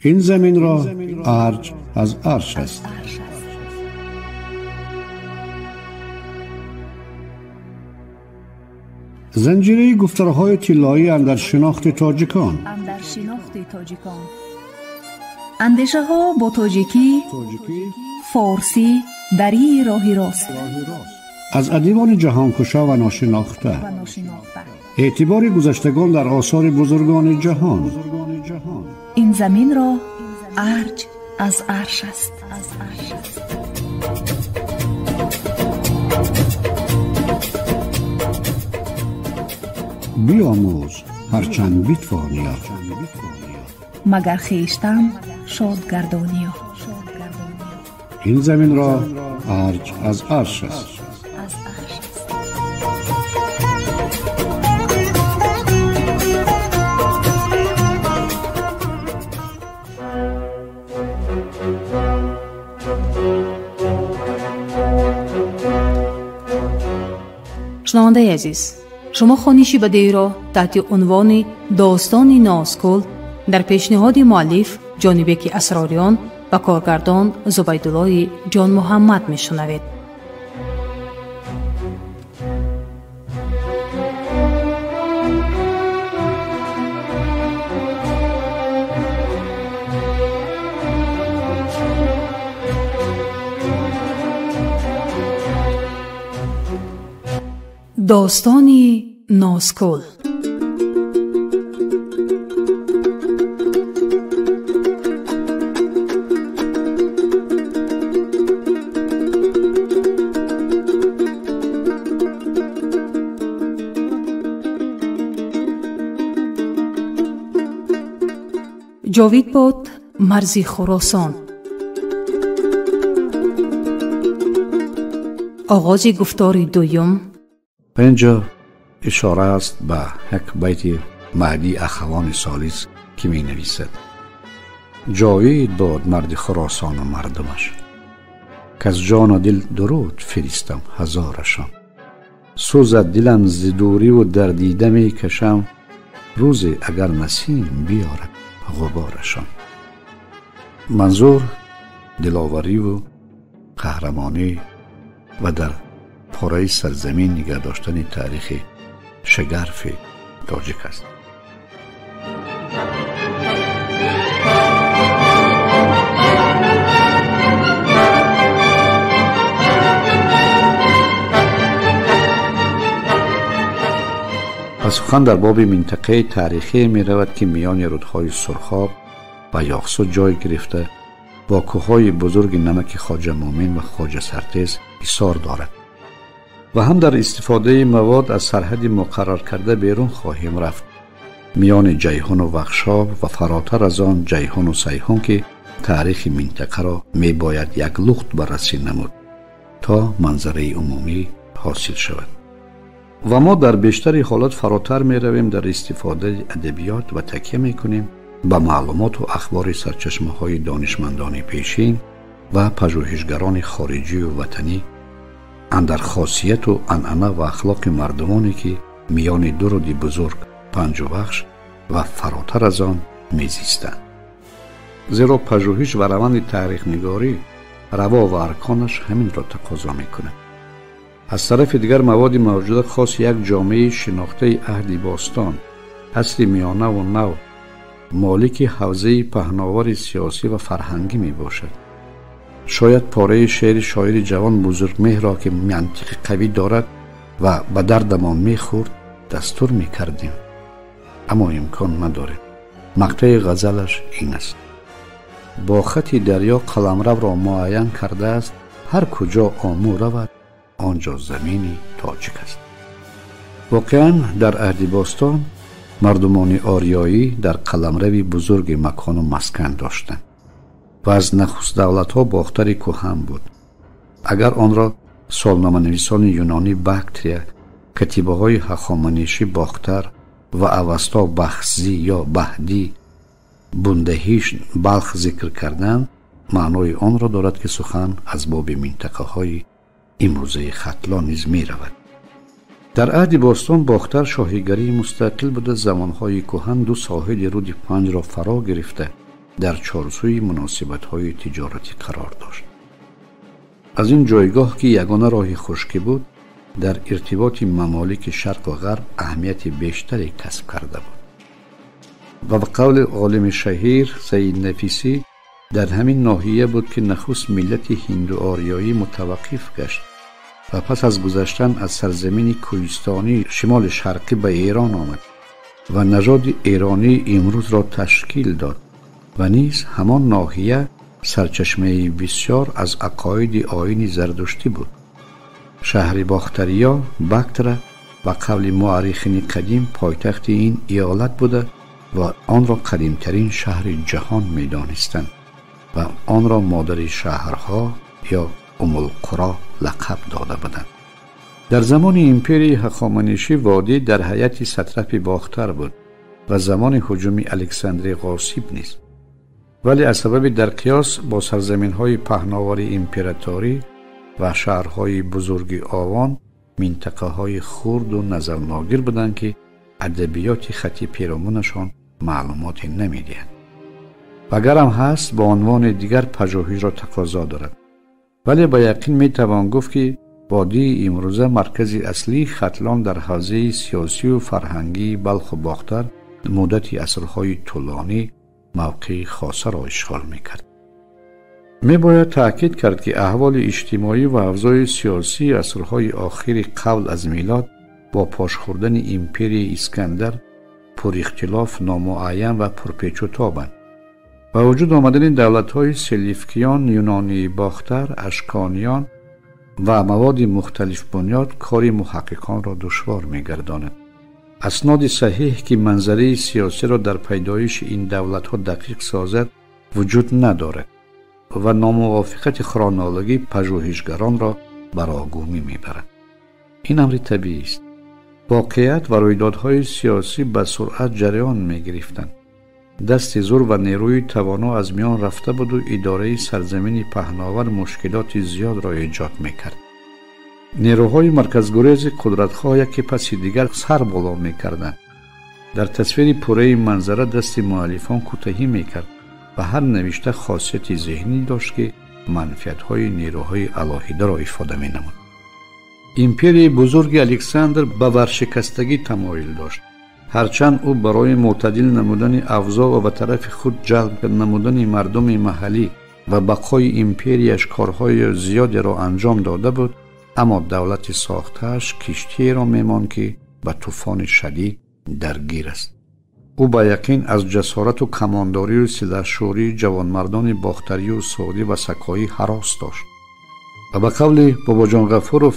Ин заминро арҷ аз арш аст. Занҷираи гуфторҳои тиллоӣ андар шинохти тоҷикон. Андешаҳо бо тоҷикӣ, форсӣ, дарии роҳи рост. Аз адибони ҷаҳонкушо ва ношинохта. Эътибори гузаштагон дар осори бузургони ҷаҳон. Ин заминро арҷ аз арш аст. Биомӯз ҳарчанд битвониё, магар хештан шод гардониё. Ин заминро арҷ аз арш аст. Шунавандаи азиз, шумо хониши бадеиро таҳти унвони «Достони Нозкул» дар пешниҳоди муаллиф Ҷонибеки Асрориён ва коргардон Зубайдуллои Ҷонмуҳаммад мешунавед. Достони Нозкул. Ҷовид бод марзи Хуросон. Оғози гуфтори дуюм. Ва инҷо ишора аст ба як байти Маҳдӣ Ахавони Солис, ки менависад: ҷовид бод марди Хуросону мардумаш, каз ҷону дил дуруд фиристам ҳазорашон. Сӯзад дилам зи дуриву дар дида мекашам, рӯзе агар насим биёрад ғуборашон. Манзур диловариву қаҳрамонӣ ва дар пораи сарзамин нигаҳ доштани таърихи шигарфи тоҷик аст. Пас сухан дар боби минтақаи таърихие меравад, ки миёни рудҳои Сурхоб ва Яхсу ҷой гирифта, бо кӯҳҳои бузурги намаки Хоҷа Мӯмин ва Хоҷа Сартез ҳисор дорад ва ҳам дар истифодаи мавод аз сарҳади муқаррар карда берун хоҳем рафт, миёни Ҷайҳуну Вахшоб ва фаротар аз он Ҷайҳуну Сайҳун, ки таърихи минтақаро мебояд як лухт баррасӣ намуд то манзараи умумӣ ҳосил шавад. Ва мо дар бештари ҳолат фаротар меравем дар истифодаи адабиёт ва такя мекунем ба маълумоту ахбори сарчашмаҳои донишмандони пешин ва пажӯҳишгарони хориҷию ватанӣ андар хосияту анъана ва ахлоқи мардумоне, ки миёни ду руди бузург Панҷу Вахш ва фаротар аз он мезистанд. Зеро пажӯҳиш ва раванди таърихнигорӣ раво ва арконаш ҳаминро тақозо мекунад. Аз тарафи дигар, маводи мавҷуда хоси як ҷомеаи шинохтаи аҳди бостон, асри миёнаву нав, молики ҳавзаи паҳновари сиёсӣ ва фарҳангӣ мебошад. Шояд пораи шеъри шоири ҷавон Бузургмеҳрро, ки мантиқи қавӣ дорад ва ба дардамон мехӯрд, дастур мекардем, аммо имкон надорем. Мақтаи ғазалаш ин аст: бо хати дарё қаламравро муайян кардааст, ҳар куҷо Омӯ равад, он ҷо замини тоҷик аст. Воқеан, дар аҳди бостон мардумони ориёӣ дар қаламрави бузурги макону маскан доштанд ва аз нахуст давлатҳо Бохтари кӯҳан буд. Агар онро солноманависони юнонӣ Бактрия, катибаҳои ҳахоманишӣ Бохтар ва Авасто Бахзӣ ё Баҳдӣ Бундаҳиш Балх зикр карданд, маънои онро дорад, ки сухан аз боби минтақаҳои имрӯзаи Хатлон низ меравад. Дар аҳди бостон Бохтар шоҳигарии мустақил буда, замонҳои кӯҳан ду соҳили руди Панҷро фаро гирифта, дар чорсӯи муносибатҳои тиҷоратӣ қарор дошт. Аз ин ҷойгоҳ, ки ягона роҳи хушкӣ буд, дар иртиботи мамолики шарқ ва ғарб аҳамияти бештаре касб карда буд. Ва ба қавли олими шаҳир Саид Нафисӣ, дар ҳамин ноҳия буд, ки нахуст миллати ҳиндуориёӣ мутаваққиф гашт ва пас аз гузаштан аз сарзамини кӯҳистонии шимоли шарқӣ ба Эрон омад ва нажоди эронии имрӯзро ташкил дод ва низ ҳамон ноҳия сарчашмаи бисёр аз ақоиди оини зардуштӣ буд. Шаҳри Бохтария Бактра ба қавли муаррихини қадим пойтахти ин иёлат буда ва онро қадимтарин шаҳри ҷаҳон медонистанд ва онро модари шаҳрҳо ё Умулқуро лақаб дода буданд. Дар замони империяи Ҳахоманишӣ водӣ дар ҳайати сатрапи Бохтар буд ва замони ҳуҷуми Александри Ғосиб низ. Вале аз сабаби дар қиёс бо сарзаминҳои паҳновари императорӣ ва шаҳрҳои бузурги овон минтақаҳои хурду назарногир буданд, ки адабиёти хати перомунашон маълумоте намедиҳанд. Вагарам ҳаст, ба унвони дигар пажӯҳишро тақозо дорад. Вале ба яқин метавон гуфт, ки водии имрӯза маркази аслии Хатлон дар ҳавзаи сиёсию фарҳангии Балху Бохтар муддати асрҳои тӯлонӣ мавқеи хосаро ишғол мекард. Мебояд таъкид кард, ки аҳволи иҷтимоӣ ва авзои сиёсии асрҳои охири қабл аз милод бо пош хӯрдани империяи Искандар пурихтилоф, номуайян ва пурпечутобанд. Ба вуҷуд омадани давлатҳои селевкиён, юнонии Бохтар, ашкониён ва маводи мухталифбунёд кори муҳаққиқонро душвор мегардонад. Асноди саҳеҳ, ки манзараи сиёсиро дар пайдоиши ин давлатҳо дақиқ созад, вуҷуд надорад ва номувофиқати хронологӣ пажӯҳишгаронро ба рогумӣ мебарад. Ин амри табиист. Воқеият ва рӯйдодҳои сиёсӣ ба суръат ҷараён мегирифтанд. Дасти зур ва нерӯи тавоно аз миён рафта буду идораи сарзамини паҳновар мушкилоти зиёдро эҷод мекард. Нерӯҳои марказгурези қудратҳо яке паси дигар сар боло мекарданд. Дар тасвири пурраи манзара дасти муаллифон кӯтаҳӣ мекард ва ҳар навишта хосияти зеҳнӣ дошт, ки манфиатҳои нерӯҳои алоҳидаро ифода менамуд. Империяи бузурги Александр ба варшикастагӣ тамоил дошт. Ҳарчанд ӯ барои мӯътадил намудани авзоъ ва ба тарафи худ ҷалб намудани мардуми маҳаллӣ ва бақои империяш корҳои зиёдеро анҷом дода буд, аммо давлати сохтааш киштиеро мемонд, ки ба тӯфони шадид даргир аст. Ӯ ба яқин аз ҷасорату камондорию силаҳшӯрии ҷавонмардони бохтарию суғдӣ ва сакоӣ ҳарос дошт ва ба қавли Бобоҷон Ғафуров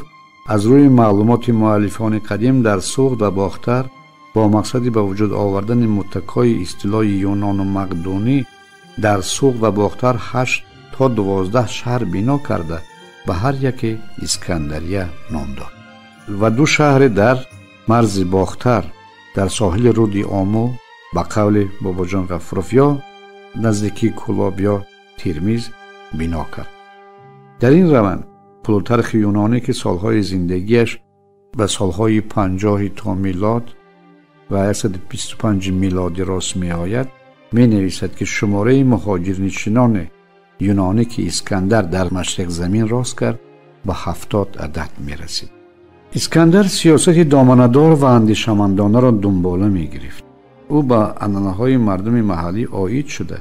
аз рӯи маълумоти муаллифони қадим дар Суғд ва Бохтар бо мақсади ба вуҷуд овардани муттакои истилои юнону мақдунӣ дар Суғд ва Бохтар 8 то 12 шаҳр бино карда ба ҳар яке Искандария ном дод ва 2 шаҳре дар марзи Бохтар дар соҳили руди Ому ба қавли Бобоҷон Ғафуров ё наздикии Кӯлоб ё Термиз бино кард. Дар ин раванд Плутархи юнонӣ, ки солҳои зиндагиаш ба солҳои 50 то милод ва 125 милодӣ рост меояд, менависад, ки шумораи муҳоҷирнишинони юнонӣ, ки Искандар дар машриқзамин рост кард, ба 70 адад мерасид. Искандар сиёсати доманадор ва андешамандонаро дунбола мегирифт. Ӯ ба анъанаҳои мардуми маҳаллӣ оид шуда,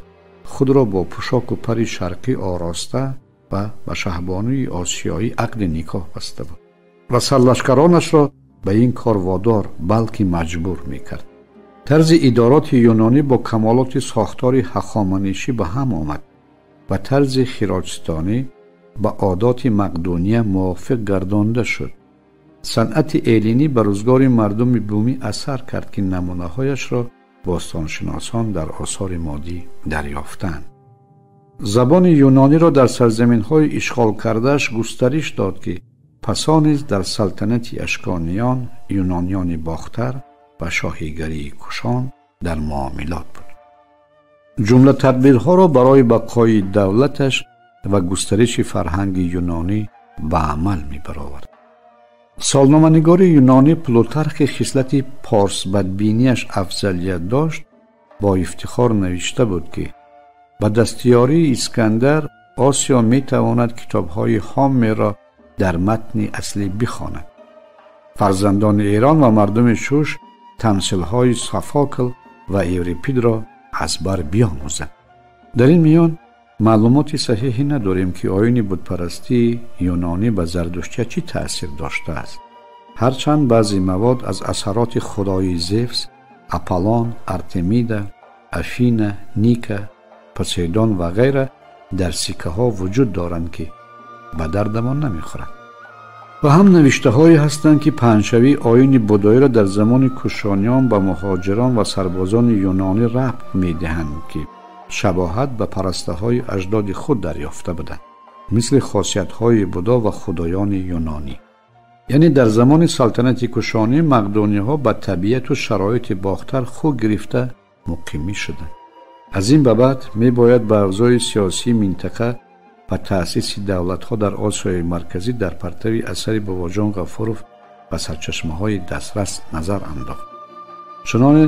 худро бо пӯшоку пари шарқӣ ороста ва ба шаҳбонуи осиёӣ ақди никоҳ баста буд ва сарлашкаронашро ба ин кор водор, балки маҷбур мекард. Тарзи идороти юнонӣ бо камолоти сохтори ҳахоманишӣ ба ҳам омад ва тарзи хироҷстонӣ ба одоти мақдуния мувофиқ гардонда шуд. Санъати эллинӣ ба рӯзгори мардуми бумӣ асар кард, ки намунаҳояшро бостоншиносон дар осори моддӣ дарёфтанд. Забони юнониро дар сарзаминҳои ишғолкардааш густариш дод, ки пасо низ дар салтанати ашкониён, юнониёни Бохтар ва шоҳигарии Кушон дар муомилот буд. Ҷумла тадбирҳоро барои бақои давлаташ ва густариши фарҳанги юнонӣ ба амал мебаровард. Солноманигори юнонӣ Плутархи хислати порсбадбинияш афзалият дошт, бо ифтихор навишта буд, ки Ба дастиёрии Искандар Осиё метавонад китобҳои Ҳомерро дар матни аслӣ бихонад. Фарзандони Эрон ва мардуми Шуш тамсилҳои Софокл ва Еврипидро аз бар биомӯзанд. Дар ин миён маълумоти саҳиҳе надорем, ки оини бутпарастии юнонӣ ба зардуштия чӣ таъсир доштааст. Ҳарчанд баъзе мавод аз асароти худои Зевс, Аполлон, Артемида, Афина, Ника, Посейдон ва ғайра дар сиккаҳо вуҷуд доранд, ки ба дардамон намехӯранд. Ва ҳам навиштаҳое ҳастанд, ки паҳншавии оини будоиро дар замони кушониён ба муҳоҷирон ва сарбозони юнонӣ рабт медиҳанд, ки шабоҳат ба парастаҳои аҷдоди худ дарёфта буданд, мисли хосиятҳои Будо ва худоёни юнонӣ. Яъне дар замони салтанати кушонӣ мақдуниҳо ба табиату шароити Бохтар хӯ гирифта муқимӣ шуданд. Аз ин ба баъд мебояд ба авзои сиёсии минтақа ва таъсиси давлатҳо дар Осиёи Марказӣ дар партави асари Бобоҷон Ғафуров ба сарчашмаҳои дастрас назар андохт. Чуноне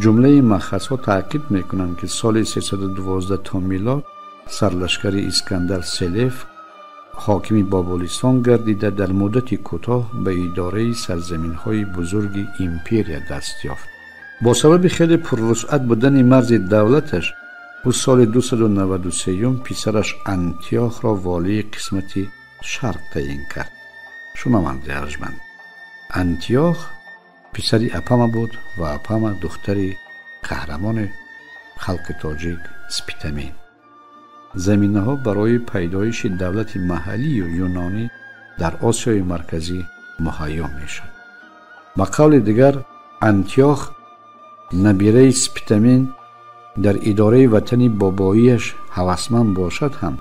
ҷумлаи махазҳо таъкид мекунанд, ки соли 312 то милод сарлашкари Искандар Селеф ҳокими Бобулистон гардида дар муддати кӯтоҳ ба идораи сарзаминҳои бузурги империя даст ёфт. Бо сабаби хеле пурвусъат будани марзи давлаташ ӯ соли 293 писараш Антиохро волии қисмати шарқ таъин кард. Шунавандаи арҷманд, Антиох писари Апама буд ва Апама духтари қаҳрамони халқи тоҷик Спитамен. Заминаҳо барои пайдоиши давлати маҳаллию юнонӣ дар Осиёи Марказӣ муҳайё мешуд. Ба қавли дигар, Антиох набираи Спитамен дар идораи ватани бобоияш ҳавасманд бошад ҳам,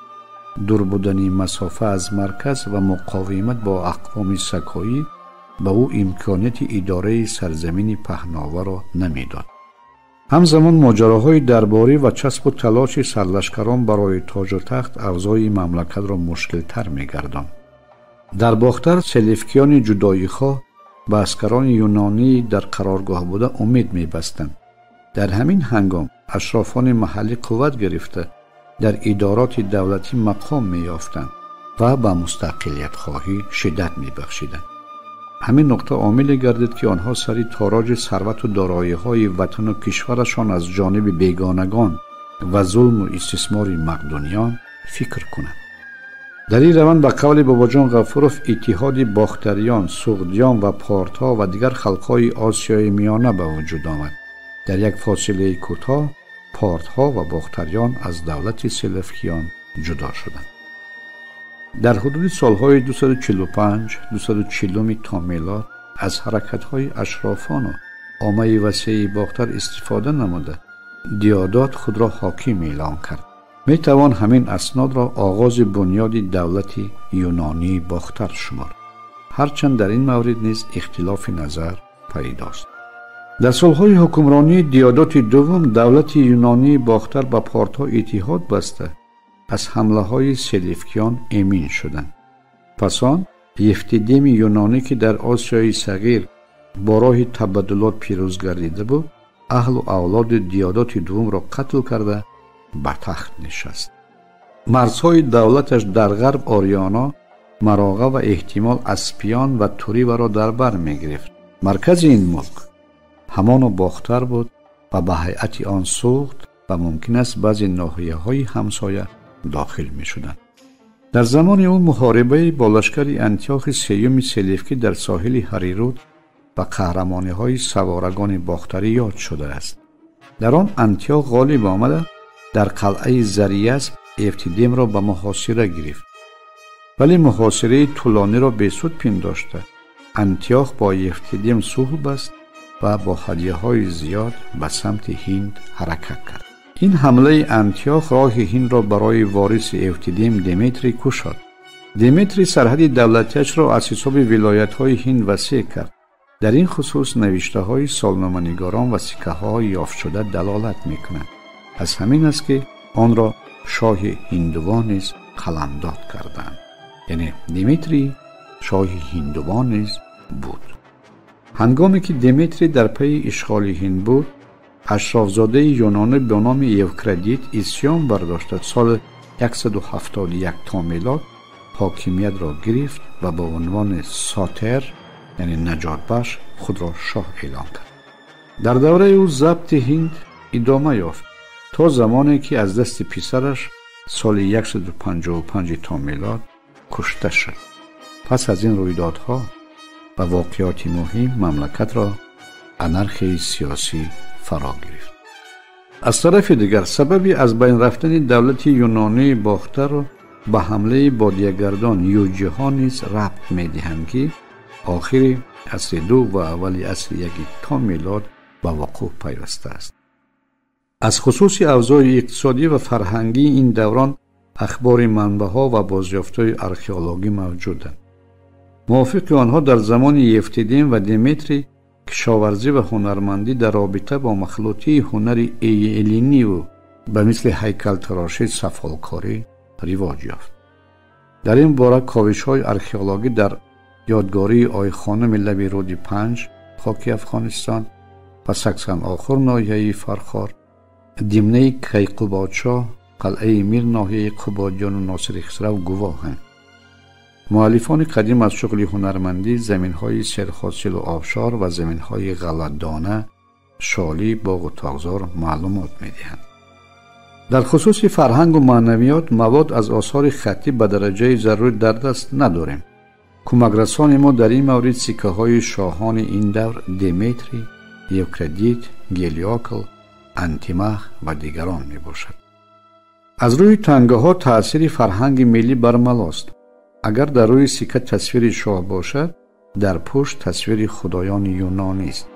дур будани масофа аз марказ ва муқовимат бо ақвоми сакоӣ ба ӯ имконияти идораи сарзамини паҳноваро намедод. Ҳамзамон моҷароҳои дарборӣ ва часпу талоши сарлашкарон барои тоҷу тахт авзои мамлакатро мушкилтар мегардонд. Дар Бохтар селевкиёни ҷудоихоҳ ба аскарони юнонӣ дар қароргоҳ буда умед мебастанд. Дар ҳамин ҳангом ашрофони маҳаллӣ қувват гирифта дар идороти давлатӣ мақом меёфтанд ва ба мустақилиятхоҳӣ шиддат мебахшиданд. Ҳамин нуқта омиле гардид, ки онҳо сари тороҷи сарвату дороиҳои ватану кишварашон аз ҷониби бегонагон ва зулму истисмори мақдуниён фикр кунанд. Дар ин раванд ба қавли Бобоҷон Ғафуров иттиҳоди бохтариён, суғдиён ва портҳо ва дигар халқҳои Осиёи Миёна ба вуҷуд омад. Дар як фосилаи кӯтоҳ портҳо ва бохтариён аз давлати селевкиён ҷудо шуданд. Дар ҳудуди солҳои 245-240 то милод аз ҳаракатҳои ашрофону оммаи васеи Бохтар истифода намуда Диодот худро ҳоким эълон кард. Метавон ҳамин аснодро оғози бунёди давлати юнонии Бохтар шуморд. Ҳарчанд дар ин маврид низ ихтилофи назар пайдост. Дар солҳои ҳукмронии Диодоти дуввум давлати юнонии Бохтар ба портҳо иттиҳод баста аз ҳамлаҳои селевкиён эмин шуданд. Пас он Евтидеми юнонӣ, ки дар Осиёи Сағир бо роҳи табаддулот пирӯз гардида буд, аҳлу авлоди Диодоти дуввумро қатл карда ба тахт нишаст. Марзҳои давлаташ дар ғарб Ориёно, Мароға ва эҳтимол Аспиён ва Туриваро дар бар мегирифт. Маркази ин мулк ҳамоно Бохтар буд ва ба ҳайати он Суғд ва мумкин аст баъзе ноҳияҳои ҳамсоя дохил мешуданд. Дар замони ӯ муҳорибаи бо лашкари Антиохи сеюми селевкӣ дар соҳили Ҳарируд ва қаҳрамониҳои саворагони бохтарӣ ёд шудааст. Дар он Антиох ғолиб омада дар қалъаи Зариасп Эвтидемро ба муҳосира гирифт. Вале муҳосираи тӯлониро бесуд пиндошта Антиох бо Евтидем сулҳ баст ва бо ҳадияҳои зиёд ба самти Ҳинд ҳаракат кард. Ин ҳамлаи Антиох роҳи Ҳиндро барои вориси Эвтидем Деметрий кушод. Деметрий сарҳади давлатиашро аз ҳисоби вилоятҳои Ҳинд васеъ кард. Дар ин хусус навиштаҳои солноманигорон ва сиккаҳои ёфтшуда далолат мекунанд. Аз ҳамин аст, ки онро шоҳи ҳиндувон низ қаламдод карданд. Яъне Деметрий шоҳи ҳиндувон низ буд. Ҳангоме ки Деметрий дар пайи ишғоли Ҳинд буд, Ашрафзодаи юнонӣ бо номи Евкрадит исён бардошта соли 171 то милод ҳокимиятро гирифт ва ба унвони Сотер, яъне наҷотбахш, худро шоҳ эълон кард. Дар давраи ӯ забти ҳинд идома ёфт то замоне ки аз дасти писараш соли 155 то милод кушта шуд. Пас аз ин рӯйдодҳо ва воқеоти муҳим мамлакатро анархияи сиёсӣ фаро гирифт. Аз тарафи дигар сабаби аз байн рафтани давлати юнонии Бохтарро ба ҳамлаи бодиягардон юҷиҳо низ рабт медиҳанд, ки охири асри 2 ва аввали асри 1 то милод ба вуқӯъ пайвастааст. Аз хусуси авзои иқтисодӣ ва фарҳангии ин даврон ахбори манбаъҳо ва бозёфтҳои археологӣ мавҷуданд. Мувофиқи онҳо дар замони Евтидем ва Деметрий кишоварзӣ ва ҳунармандӣ дар робита бо махлутии ҳунари эллиниву ба мисли ҳайкалтарошӣ, сафолкорӣ ривоҷ ёфт. Дар ин бора ковишҳои археологӣ дар ёдгории Ойхонуми лаби рӯди Панҷ, хоки Афғонистон ва Саксанохур ноҳияи Фархор, димнаи Кайқубодшоҳ, қалъаи Мир ноҳияи Қубодиёну Носири Хисрав гувоҳанд. Муаллифони қадим аз шуғли ҳунармандӣ, заминҳои серҳосилу обшор ва заминҳои ғалладона, шолӣ, боғу тоғзор маълумот медиҳанд. Дар хусуси фарҳангу маънавиёт мавод аз осори хаттӣ ба дараҷаи зарурӣ дар даст надорем. Кӯмакрасони мо дар ин маврид сиккаҳои шоҳони ин давр Деметрий, Евкрадит, Гелиокл, Антимах ва дигарон мебошад. Аз рӯи тангаҳо таъсири фарҳанги миллӣ бармалост. Агар дар рӯи сикка тасвири шоҳ бошад, дар пушт тасвири худоёни юнонист,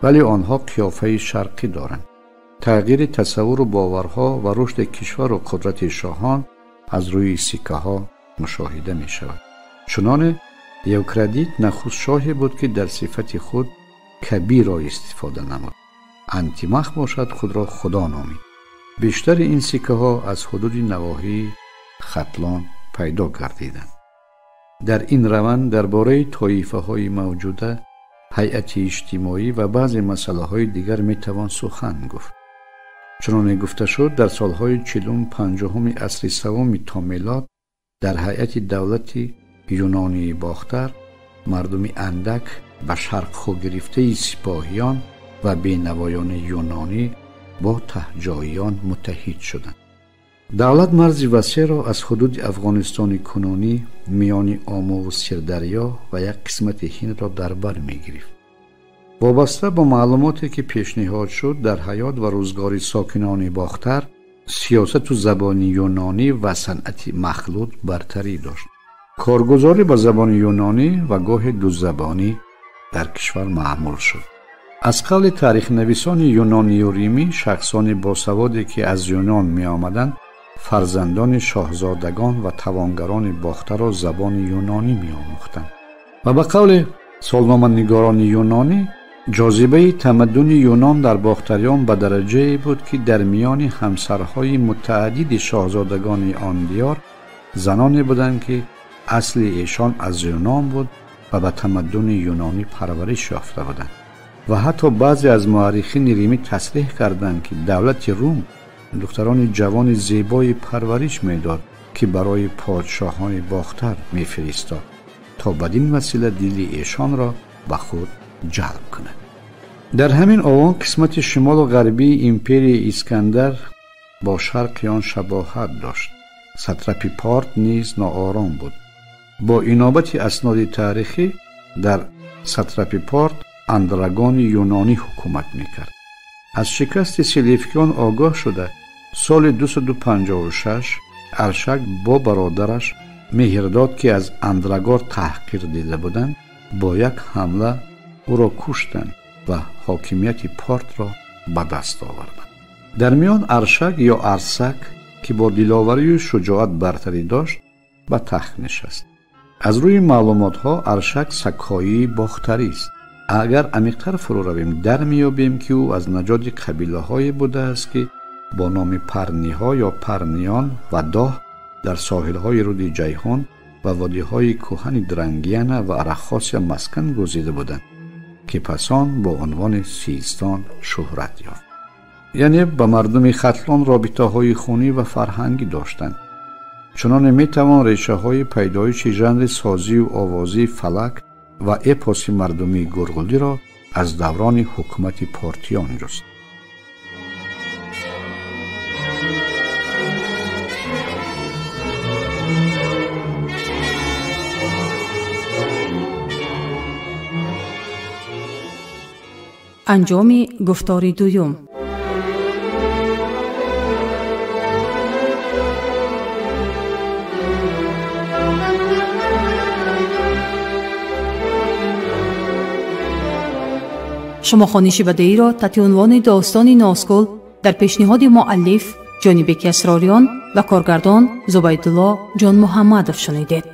вале онҳо қиёфаи шарқӣ доранд. Тағйири тасаввуру боварҳо ва рушди кишвару қудрати шоҳон аз рӯи сиккаҳо мушоҳида мешавад. Чуноне Евкрадит нахуст шоҳе буд, ки дар сифати худ кабирро истифода намуд. Антимах бошад худро худо номид. Бештари ин сиккаҳо аз ҳудуди навоҳии Хатлон пайдо гардиданд. Дар ин раванд дар бораи тоифаҳои мавҷуда, ҳайати иҷтимоӣ ва баъзе масъалаҳои дигар метавон сухан гуфт. Чуноне гуфта шуд, дар солҳои 40-50 асри севуми то милод дар ҳайати давлати юнонии Бохтар мардуми андак ба шарқ хӯ гирифтаи сипоҳиён ва бенавоёни юнонӣ бо таҳҷоиён муттаҳид шуданд. Давлат марзи васеъро аз ҳудуди Афғонистони кунунӣ миёни Омӯву Сирдарё ва як қисмати Ҳиндро дар бар мегирифт. Вобаста ба маълумоте ки пешниҳод шуд, дар ҳаёт ва рӯзгори сокинони Бохтар сиёсату забони юнонӣ ва санъати махлут бартарӣ дошт. Коргузорӣ ба забони юнонӣ ва гоҳи дузабонӣ дар кишвар маъмул шуд. Аз қавли таърихнависони юнонию римӣ, шахсони босаводе ки аз Юнон меомаданд, фарзандони шоҳзодагон ва тавонгарони Бохтарро забони юнонӣ меомӯхтанд. Ва ба қавли солноманигорони юнонӣ, ҷозибаи тамаддуни юнон дар бохтариён ба дараҷае буд, ки дар миёни ҳамсарҳои мутааддиди шоҳзодагони он диёр заноне буданд, ки асли эшон аз юнон буд ва ба тамаддуни юнонӣ парвариш ёфта буданд. Ва ҳатто баъзе аз муаррихини римӣ тасреҳ карданд, ки давлати Рум духтарони ҷавони зебои парвариш медод, ки барои подшоҳони Бохтар мефиристод, то бадин васила дили эшонро ба худ ҷалб кунад. Дар ҳамин овон қисмати шимолу ғарбии империяи Искандар бо шарқи он шабоҳат дошт. Сатрапи Порт низ ноором буд. Бо инобати асноди таърихӣ дар сатрапи Порт андрагони юнонӣ ҳукумат мекард. Аз шикасти селевкиён огоҳ шуда, соли 256 Аршак бо бародараш Меҳрдод, ки аз Андрагор таҳқир дида буданд, бо як ҳамла ӯро куштанд ва ҳокимияти Портро ба даст оварданд. Дар миён Аршак ё Арсак, ки бо диловарию шуҷоат бартарӣ дошт, ба тахт нишаст. Аз рӯи маълумотҳо Аршак сакоии бохтарист. Агар амиқтар фурӯ равем, дар меёбем, ки ӯ аз наҷоди қабилаҳое будааст, ки бо номи парниҳо ё парниён ва доҳ дар соҳилҳои рӯди Ҷайҳун ва водиҳои кӯҳани Дрангияна ва Арахосия маскан гузида буданд, ки пасон бо унвони Систон шӯҳрат ёфт. Яъне ба мардуми Хатлон робитаҳои хунӣ ва фарҳангӣ доштанд. Чуноне метавон решаҳои пайдоиши жанри созию овозии фалак ва эпоси мардумии Гурғулиро аз даврони ҳукумати Портиён ҷуст. Анҷоми гуфтори дуюм. Шумо хониши бадеиро таҳти унвони достони Нозгул дар пешниҳоди муаллиф Ҷонибеки Асрориён ва коргардон Зубайдулло Ҷонмуҳаммадов шунидед.